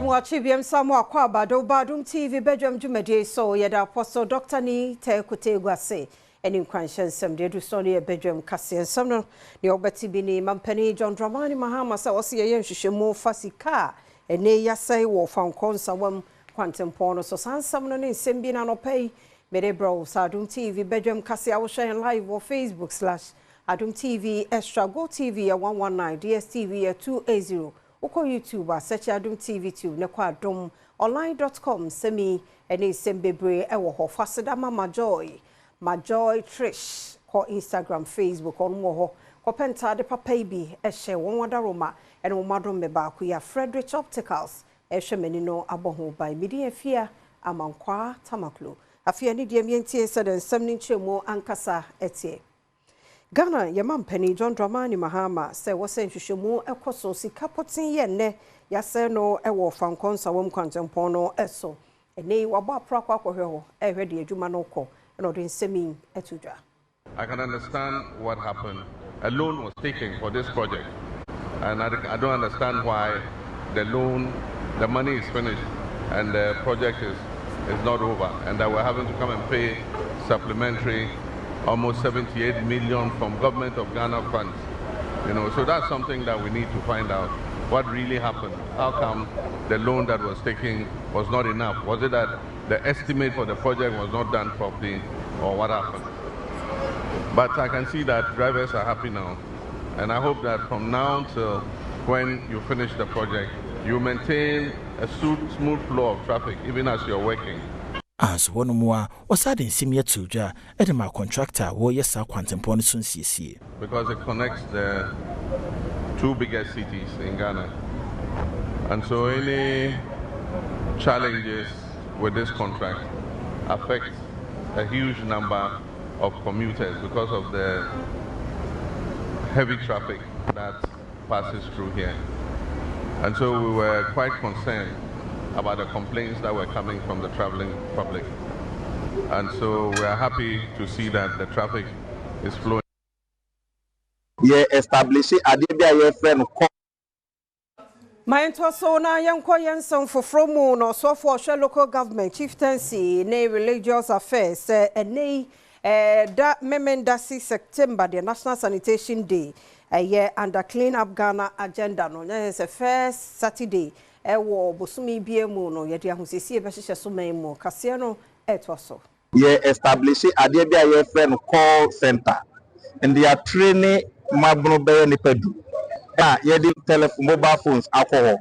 Wakye biam sa mo akɔ abado Badum TV bedwam dwumadie so. Yɛda Apostle Dr. Ni Tɛkotegu ase ɛne nkwanhyɛ nsɛm deɛ edu so no yɛ bedwam kaseɛ nsɛm no. Deɛ ɔbɛte bi ne mampanin John Dramani Mahama sɛ ɔsi yɛyɛ nhwehwɛmu fa sika a ɛne yasɛe wɔ Fankɔ Nsawam kwantempɔn no so. Saa nsɛm no ne nsɛm bi na anɔpa yi mede brɛ wo sɛ Adom TV bedwam kaseɛ a wohwɛ yɛn live wɔ Facebook/Adom TV Extra, Go TV yɛ 119, DSTV yɛ 280. Wokɔ YouTube a, search Adom TV Tube ne kɔ adomonline.com. Nsɛm yi ne nsɛm bebree ɛwɔ hɔ. Fasedama Majoy, Majoy Trish, kɔ Instagram, Facebook, ɔno wɔ hɔ. Kɔpɛ ntaade papa yi bi ɛhyɛ wɔn wadaroma ɛne wɔn adom me baako yi a Frederick Opticals ɛhwɛ m'ani no abɔ ho ban. Medi afia Amankwaa Tamaklo. Afei ne deɛ mientie sɛ de nsɛm ne nkyerɛmu ankasa ɛteɛ. Ghana yɛma mpanin John Dramani Mahama sɛ wɔsɛ nhwehwɛmu ɛkɔ so sika pɔten yɛ nnɛ yɛasɛ no ɛwɔ Fankɔ Nsawam kwantempɔn no ɛso. Ɛnɛ yi wabɔ aporo akɔ akɔhwɛ hɔ ɛhwɛ deɛ adwuma no kɔ ɛna ɔde nsɛm yi ɛto dwa. I can understand what happened. A loan was taken for this project, and I don't understand why the loan, the money is finished, and the project is not over, and that we're having to come and pay supplementary almost 78 million from government of Ghana funds. So that's something that we need to find out. What really happened? How come the loan that was taken was not enough? Was it that the estimate for the project was not done properly, or what happened? But I can see that drivers are happy now. And I hope that from now till when you finish the project, you maintain a smooth flow of traffic even as you're working. Anso hɔ nom a wɔsa de nsɛm yi ato dwa ɛde ma contractor a wɔreyɛ saa kwantempɔn no so nsiesie. Because it connects the two biggest cities in Ghana. And so any challenges with this contract affect a huge number of commuters because of the heavy traffic that passes through here. And so we were quite concerned about the complaints that were coming from the traveling public. And so we are happy to see that the traffic is flowing. Yɛ establish adeɛ bi a yɛfrɛ no kɔ. Ma yɛntoa so na yɛnkɔ yɛn nsɛm foforɔ mu. Na ɔsoafoɔ ɔhwɛ local government, chieftaincy ne religious affairs sɛ ɛnɛ yi da Memenda 6 September deɛ, National Sanitation Day, ɛyɛ under Clean Up Ghana agenda no, nyɛ sɛ first Saturday ɛwɔ bosome bia mu no yɛde ahosiesie bɛhyehyɛ so man mu. Kaseɛ no ɛtoa so. Yɛ establish adeɛ bi a yɛfrɛ no call center nde yɛatrain mmabunu bɛyɛ nipa 10 a yɛde telephone, mobile phones akɔ hɔ.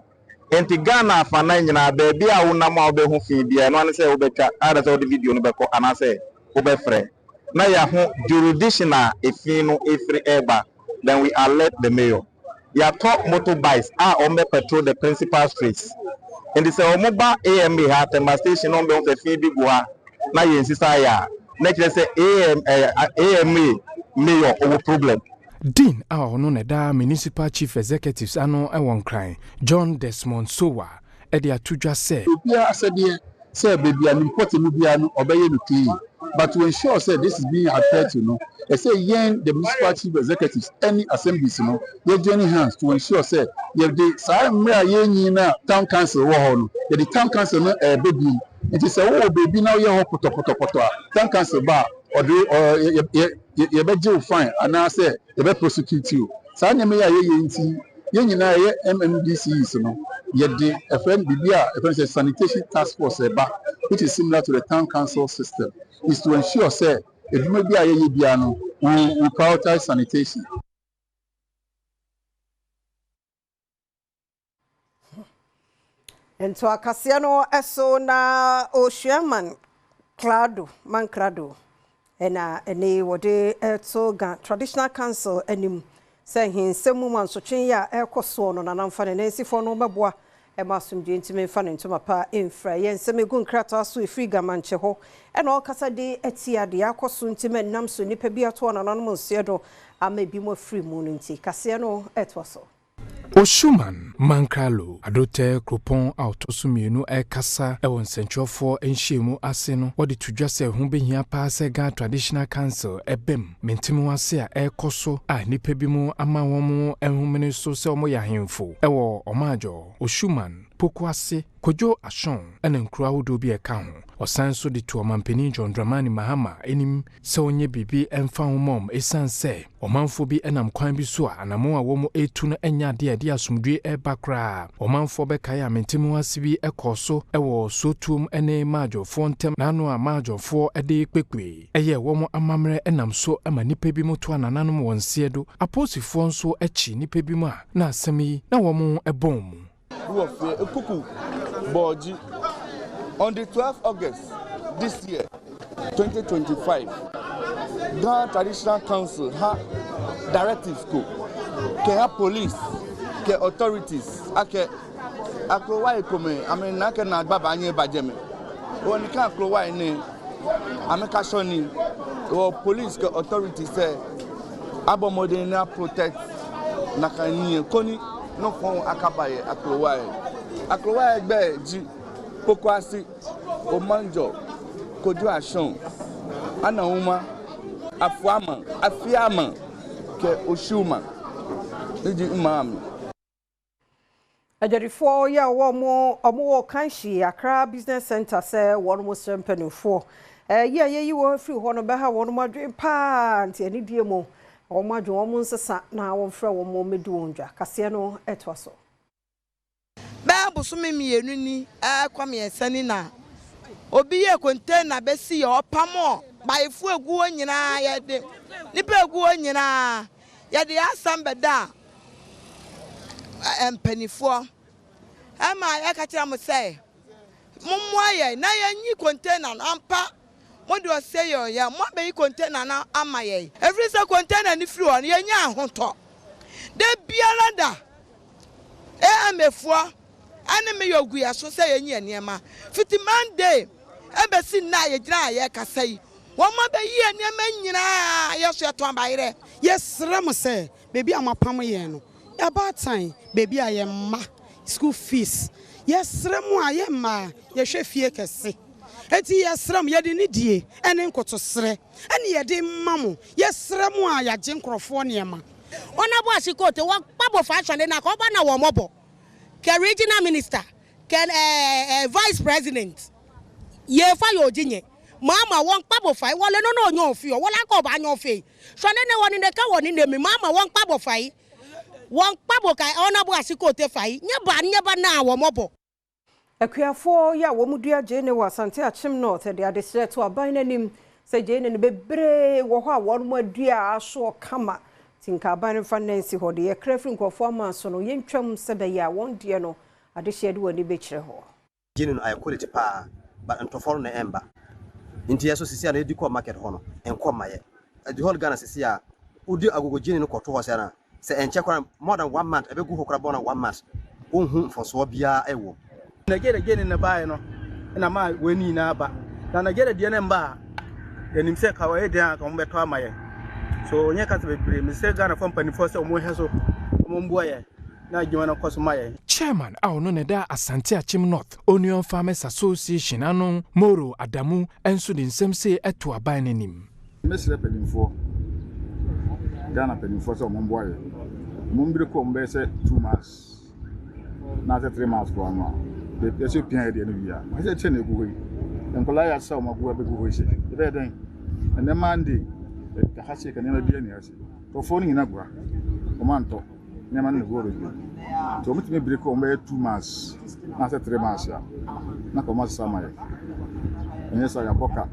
Nti Ghana afanan nyinaa, baabi a wonam a wobɛho fi biara ɛno ane sɛ wobɛtwa ada sɛ wode video no bɛkɔ anaasɛ wobɛfrɛ na yɛaho jurisdiction a efi no efiri ɛreba, then we alert the mayor. Yɛatɔ motorbikes a wɔn bɛ patrol the principal streets. Nti sɛ wɔn ba AMA ha, Tema Station, na wɔn bɛ ho sɛ fi bi gu ha na yɛn sisa yɛ a, na kyerɛ sɛ am AMA mayor ɔwɔ problem. Dean a ɔno na ɛda Municipal Chief Executives ano wɔ Nkran, John Desmond Sowa, ɛde ato dwa sɛ obiara asɛdeɛ sɛ beebi a ne mpɔte mu biara no ɔbɛyɛ no clean, but to ensure say this is being adhered to no, ɛsɛ yɛn, the municipal chief executives ɛne assemblies no, yɛ join hands to ensure say yɛde saa mmerɛ a yɛnyi na town council wɔ hɔ no, yɛde town council no ɛɛbɛ bi. Nti sɛ wowɔ beebi na woyɛ hɔ pɔtɔpɔtɔpɔtɔ a, town council ba a, ɔde ɔ yɛ yɛ yɛ yɛbɛgye wo fine anaasɛ yɛbɛ prosecute you. Saa nneɛma yi a yɛyɛ nti, yɛn nyinaa yɛ MMDCEs no, yɛde ɛfɛ biribi a ɛfɛ sɛ sanitation task force ɛba, which is similar to the town council system, is to ensure sɛ edwuma bi a yɛyɛ biara no, we prioritize sanitation. Nto akaseɛ no ɛso na Osuaman Klado Mankrado ɛna ɛne wɔde ɛto Ga Traditional Council anim sɛ hensɛm mu mansotwe yi a ɛrekɔ soɔ no, nanamfa ne nansifoɔ no bɛboa ɛma asomdwe ntumi mfa ne ntoma pa mfira. Yɛn nsɛm egu nkrataa so efiri Gamankyɛ hɔ ɛna ɔkasa de atia deɛ akɔ so ntumi nam so nipa bi ato nananom nseɛ do ama ebi mu afiri mu no. Nti kaseɛ no ɛtoa so. Oshuman Mankralo Adotɛ kuropɔn a ɔtɔ so mmienu ɛrekasa ɛwɔ nsɛntwerɛfoɔ nhyiamu ase no, wɔde to dwa sɛ ho behia paa sɛ Ghana Traditional Council ɛbɛm mentemu ase a ɛrekɔ so a nnipa bi mu ama wɔn nhomene so sɛ wɔyɛ ahemfo ɛwɔ ɔmaadwo Oshuman. Pokuase, Kodwo Ashong ɛna nkuro ahodoɔ bi a ɛka ho. Ɔsan nso de to ɔmampanin John Dramani Mahama anim sɛ ɔnyɛ biribi mfa ho ma wɔn ɛsiane sɛ ɔmanfoɔ bi nam kwan bi so a anammɔn a wɔn retu no nyɛ adeɛ a ɛde asomdwoeɛ reba koraa. Ɔmanfoɔ bɛkae a mentemehoase bi kɔɔ so wɔ Sotuom ne Maadwofoɔ ntam n'ano a Maadwofoɔ de kpekpe yɛɛ wɔn amammerɛ nam so ma nnipa binom toa nananom wɔn nseɛ do. Apolisifoɔ nso kye nnipa binom a na asɛm yi na wɔn bɔn mu. Wɔ fie Nkuku Bɔɔgyi on the 12 August this year 2025 Ghana Traditional Council ha directives ko ke ha police ke authorities ake akrowa ekome ame na ke na agbaba anye bajeme wɔ ni ka akrowa ne ame kasɔ ni wɔ police ke authorities sɛ abɔmɔden na protect na ka nie koni no fɔn akabayɛ akrowa yɛ akrowa yɛ gbɛ dzi Pokuase, Omanjo, Kojo Ashong, Anawuma, Afuama, Afiama, ke Oshiuma, ne di Maame. Adwadifoɔ yi a wɔn wɔ Kanshi Accra Business Center sɛ wɔn mo srɛ mpanimfoɔ yi a yɛyi wɔn afiri hɔ no bɛha wɔn mo adwene paa, nti anidie mu wɔn adwene wɔn nsesa na wɔmfrɛ wɔn mo mmɛdi wɔn dwa. Kaseɛ no ɛtoa so. Bɛɛ bosome 2 ni ɛkɔ 3 ni na obi yɛ container bɛsi yɛ ɔpamɔ bayefo egu hɔ nyinaa, yɛde nipa egu hɔ nyinaa, yɛde asɛm bɛda mpanyinfoɔ ɛma yɛka kyerɛ mo sɛ mommoa yɛn na yɛnyi container no ampa. Mo de ɔsɛ yɛ ɔyɛ mo abɛyi container no ama yɛn, ɛfiri sɛ container no firi hɔ no yɛnya ahotɔ da biara da. AMA foɔ ɛne me yɛ ogu yɛ so sɛ yɛnyi nneɛma fiti Monday ɛbɛsi nna a yɛgyina a yɛrekasa yi, wɔn abɛyi nneɛma nyinaa, yɛ so yɛtɔn abayerɛ. Yɛsrɛ mo sɛ beebi a moapam yɛn no, yɛabaatan beebi a yɛn mma school fees, yɛsrɛ mo a yɛn mmaa yɛhwɛ fie kɛse, eti yɛsrɛ mo, yɛde ne die ɛne nkotosrɛ ɛne yɛde ma mo. Yɛsrɛ mo a yɛagye nkurɔfoɔ nneɛma. Honorable Ashikote wọ́n pàbò fashion ní nàkọ́ ọba náà wọ́n mọ̀bọ̀ kẹ regional minister kẹ vice president yẹ fa yóò jí yẹn màmá wọn pàbò fa yìí wọlé nínú òyìn òfin ọ wọlé akọ ọba anyọ òfin yìí sọdẹ ní wọn ní ne ká wọ ní nèmi màmá wọn pàbò fa yìí wọn pàbò ká Honorable Ashikote fa yìí nyɛ ba nyɛ ba náà wọ́n mọ̀bọ̀. Akuafoɔ yi a wɔn dua gyeene wɔ Asante Akyem North de adesrɛ to aban n'anim sɛ gyeene no bebree wɔ hɔ a wɔn mu adua aso kama, nti nka aban no mfa nan si hɔ de yɛkra firi nkurɔfoɔ ama so no yɛntwam sɛ bɛyɛ a wɔn deɛ no adehyeɛ de wɔn ani bɛkyerɛ hɔ. Gyeene no ayɛ quality paa, but ntɔfɔ no na ɛmba, nti yɛ so sisi a na yɛdi kɔ market hɔ no nkɔ mma yɛ the whole Ghana. Sisi a wodi agogo gyeene no kɔto hɔ sɛ na sɛ ɛnkyɛ koraa, more than one month ɛbɛgu hɔ koraa, more than one month wonhu mfɔsoɔ biara ɛwɔ. Nigeria gyeene no baeɛ no ɛna maa wei nyinaa ba, na Nigeria deɛ no mba a yɛnim sɛ ka wɔyɛ den a ka wɔn bɛtɔ ama yɛn so onyɛ kasa bebree. Mesɛ Ghanafoɔ mpanimfoɔ sɛ wɔn hwɛ so, wɔn mboa yɛn na adwuma no kɔ so ma yɛn. Chairman a ɔno ne da Asante Akyem North Onion Farmers Association ano, Moro Adamu, nso de nsɛm sei ɛto aban n'anim. Mɛsrɛ mpanimfoɔ, Ghana mpanimfoɔ, sɛ ɔmo mboa yɛ, ɔmo mbere kɔ ɔmo bɛyɛ sɛ 2 months na sɛ 3 months koraa no a yɛsɛ pia yɛ deɛ no wie a wɔsɛ kyɛ na egu hɔ yi, nkɔlaa yɛ asɛ ɔmo agu abɛgu hɔ yi sɛ yɛbɛyɛ dɛn. Ɛnɛ Monday ɛda ha se ka nneɛma bi ani ase, nkurɔfoɔ no nyinaa gu ha, ɔmo antɔ nneɛma no na egu hɔ bebree, nti ɔmo tumi bere kɔ ɔmo bɛyɛ 2 months na sɛ 3 months a na ka ɔmo asesa ama yɛ. Ɛnyɛ sɛ yɛabɔ ka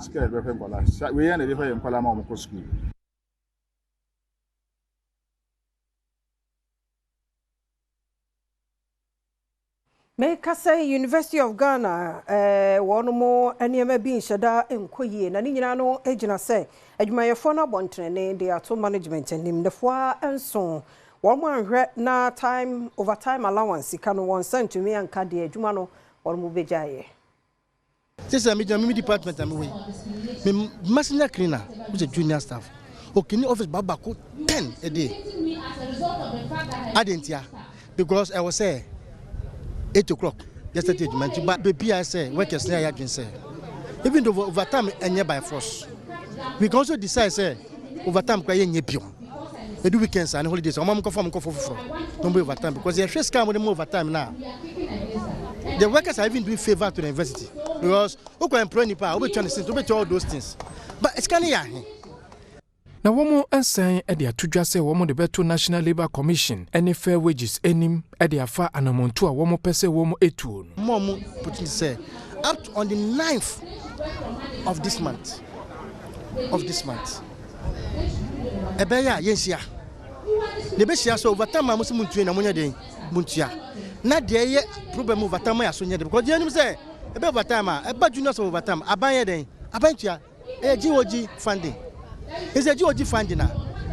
sika yɛde bɛhwɛ nkɔlaa wei yɛn na yɛde hwɛ yɛn nkɔlaa ma ɔmo kɔ sukuu. Meka sɛ University of Ghana wɔn mo nneɛma bi nhyɛ da nkɔ yie, na ne nyinaa no gyina sɛ adwumayɛfoɔ no abɔntenene de ato management anim nnefoa nson wɔn mo anhwɛ na time overtime allowance sika no wɔn nsa ntumi anka deɛ adwuma no wɔn mo bɛgyaeɛ. Sisi a megyina me department a mewɔ yi, me messenger cleaner which is junior staff okini office baako 10 a day. Adi ntia because ɛwɔ sɛ 8 o'clock yɛ start adwuma, nti ba beebi a sɛ workers ne ayɛ adwene sɛ even though overtime ɛnyɛ by force, we can also decide sɛ overtime kora yɛnyɛ bio. Edu weekends a ne holidays a wɔma mo nkɔfa mo nkɔfo foforɔ na wɔbɛyɛ overtime because yɛhwɛ sika a wɔde ma overtime no a the workers are even doing favour to the university because wokɔ employ nipa a wobɛtua ne sins wobɛtua all those things but sika no yɛ ahe. Na wɔasan de ato dwa sɛ wɔde bɛto National Labour Commission ne Fair Wages anim de afa anammɔntuo a wɔpɛ sɛ wɔtuo no. Mo a mo opportunity sɛ up to on the ninth of this month of this month ɛbɛyɛ a yɛnhyia na ɛbɛhyia sɛ overtime a mo sɛ montua na monyɛ den montua na deɛ ɛyɛ problem overtime yɛ aso nyɛ den because yɛnim sɛ ɛbɛ overtime a ɛba juniors of overtime aban yɛ den aban tua. Ɛyɛ GOG funding. Ɛsɛ GOG funding a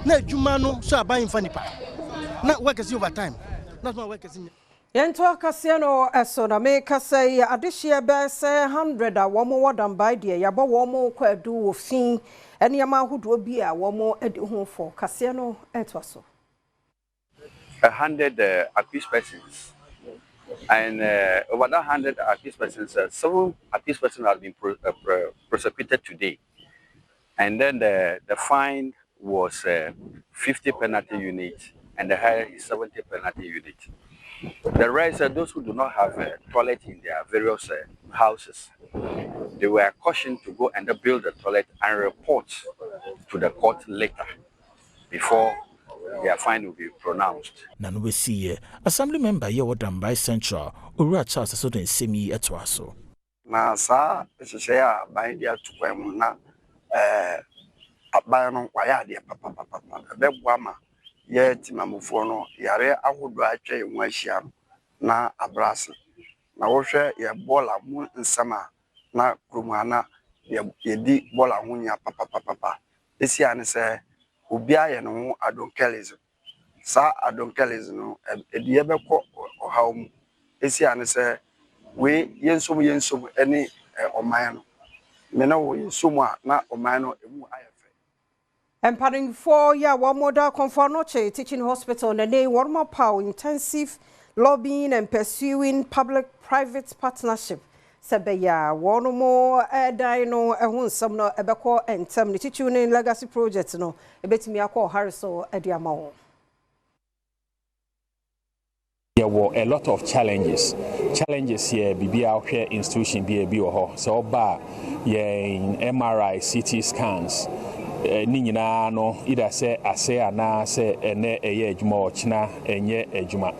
na adwuma no so aban mfa nipa na workers over time na soma workers nyɛ. Yɛntoa kaseɛ no so na mekasa yi adehyeɛ bɛyɛ sɛ 100 a wɔn wɔ Dambae deɛ yɛabɔ wɔn kwaadu wɔ fi nneɛma ahodoɔ bi a wɔn adi ho fɔ. Kaseɛ no ɛtoa so. 100 accused persons and over that 100 accused persons, 7 accused persons have been prosecuted today. And then the fine was 50 penalty units and the higher is 70 penalty unit. The rest are those who do not have a toilet in their various houses. They were cautioned to go and build a toilet and report to the court later before their fine will be pronounced. Na no bɛsiiɛ, Assembly member yi a ɔwɔ Dambai Central, Owura Charles Aso de nsɛm yi toaa so. Na saa nhyehyɛeɛ a aban de ato kwan mu na aban no wayɛ adeɛ papapapa. Ɛbɛboa ma yɛ temamufoɔ no yareɛ ahodoɔ a atwa yɛn ho ahyia no na abrɛ ase. Na wohwɛ yɛ bɔɔla mu nsɛm a na kurom ha na yɛdi bɔɔla ho nya papapapa. Esia ne sɛ obiara yɛ ne ho adonkelism. Saa adonkelism no ɛde yɛbɛkɔ ɔhaw mu. Esia ne sɛ wei yɛnsom yɛnsom ne ɔman no. Me ne wo yɛnsom a na ɔman no emu ayɛ fɛ. Mpanimfoɔ yi a wɔn da Komfo Anokye Teaching Hospital na ne wɔn apaw intensive lobbying and pursuing public-private partnership sɛ bɛyɛ a wɔn mo ɛdan no ɛho nsɛm no ɛbɛkɔ ntɛm ne titiriw ne legacy project no ɛbɛtumi akɔ ɔhare so ɛde ama wɔn. Yɛwɔ a lot of challenges. Challenges yɛ biribi a wohwɛ institution bi a bi wɔ hɔ sɛ ɔba a yɛn MRI, CT scans ne nyinaa no either sɛ asɛe anaa sɛ ɛnɛ ɛyɛ adwuma, ɔkyena ɛnyɛ adwuma.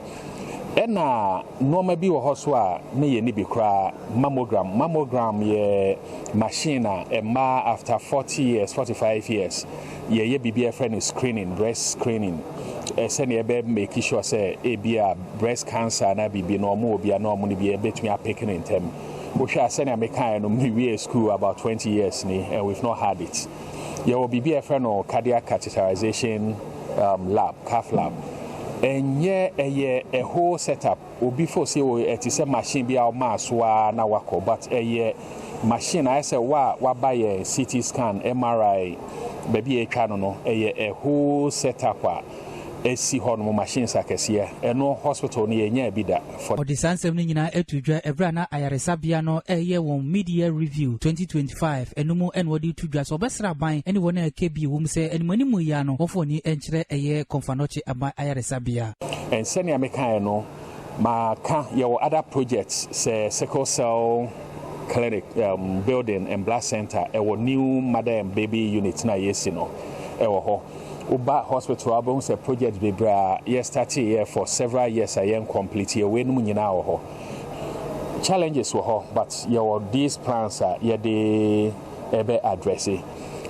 Ɛna nneɛma bi wɔ hɔ so a ne yɛ ni bi koraa, mammogram. Mammogram yɛ machine a mmaa after 40 years, 45 years yɛyɛ biribi a yɛfrɛ no screening, breast screening, sɛnea ɛbɛ make sure sɛ ebi a breast cancer na biribi no ɔmo wɔ bi a na ɔmo no bi ɛbɛtumi apick ne ntɛm. Wohwɛ a sɛnea mekaeɛ no, mewie school about 20 years ni and we've not had it. Yɛwɔ biribi a yɛfrɛ no cardiac catheterization lab, cath lab. Ɛnyɛ ɛyɛ a whole setup. Obi fo sɛ o ɛte sɛ machine bi a ɔmaa so a na wakɔ, but ɛyɛ machine ayɛ sɛ wa waba yɛ CT scan, MRI baabi a ɛtwa no, ɛyɛ a whole setup a ɛsi hɔ nom, machines akɛseɛ. Ɛno hospital no yɛnya bi da for Ɔde saa nsɛm no nyinaa ato dwa ɛberɛ a na ayaresabea no ɛyɛ wɔn mid-year review 2025. Ɛno mu ɛna wɔde to dwa sɛ ɔbɛsrɛ aban ne wɔn a ɛka bi wɔ mu sɛ animanimu yi a no wɔmfa ani nkyerɛ ɛyɛ Komfo Anokye aban ayaresabea. And sɛnea mekaeɛ no, maka yɛwɔ other projects sɛ sickle cell clinic building and blood center, ɛwɔ new mother and baby unit na yɛsi no ɛwɔ hɔ. Woba hospital a wobɛhu sɛ project bebree a yɛstart yɛ for several years a yɛn complete yɛ wei nom nyinaa wɔ hɔ. Challenges wɔ hɔ, but yɛwɔ these plans a yɛde ɛbɛ address.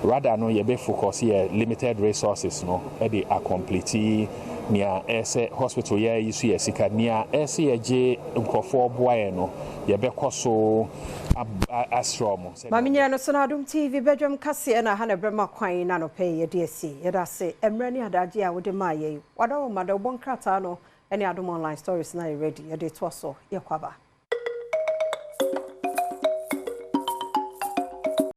Rather no yɛbɛ focus yɛ limited resources no ɛde acomplete nea ɛsɛ hospital yɛ yi so yɛ sika nea ɛsɛ yɛgye nkurɔfoɔ boa yɛn no, yɛbɛkɔ so asrɛ ɔmo. Maame nyɛ no so na Adom TV bɛdwam kaseɛ na ha na ɛbɛma kwan na nɔpɛ yi yɛde asi. Yɛda ase mmerɛ ne adagye a wode maa yɛn. Wadɔ wo ma da wobɔ nkrataa no ne Adom Online stories na yɛ ready yɛde toa so. Yɛkɔ aba.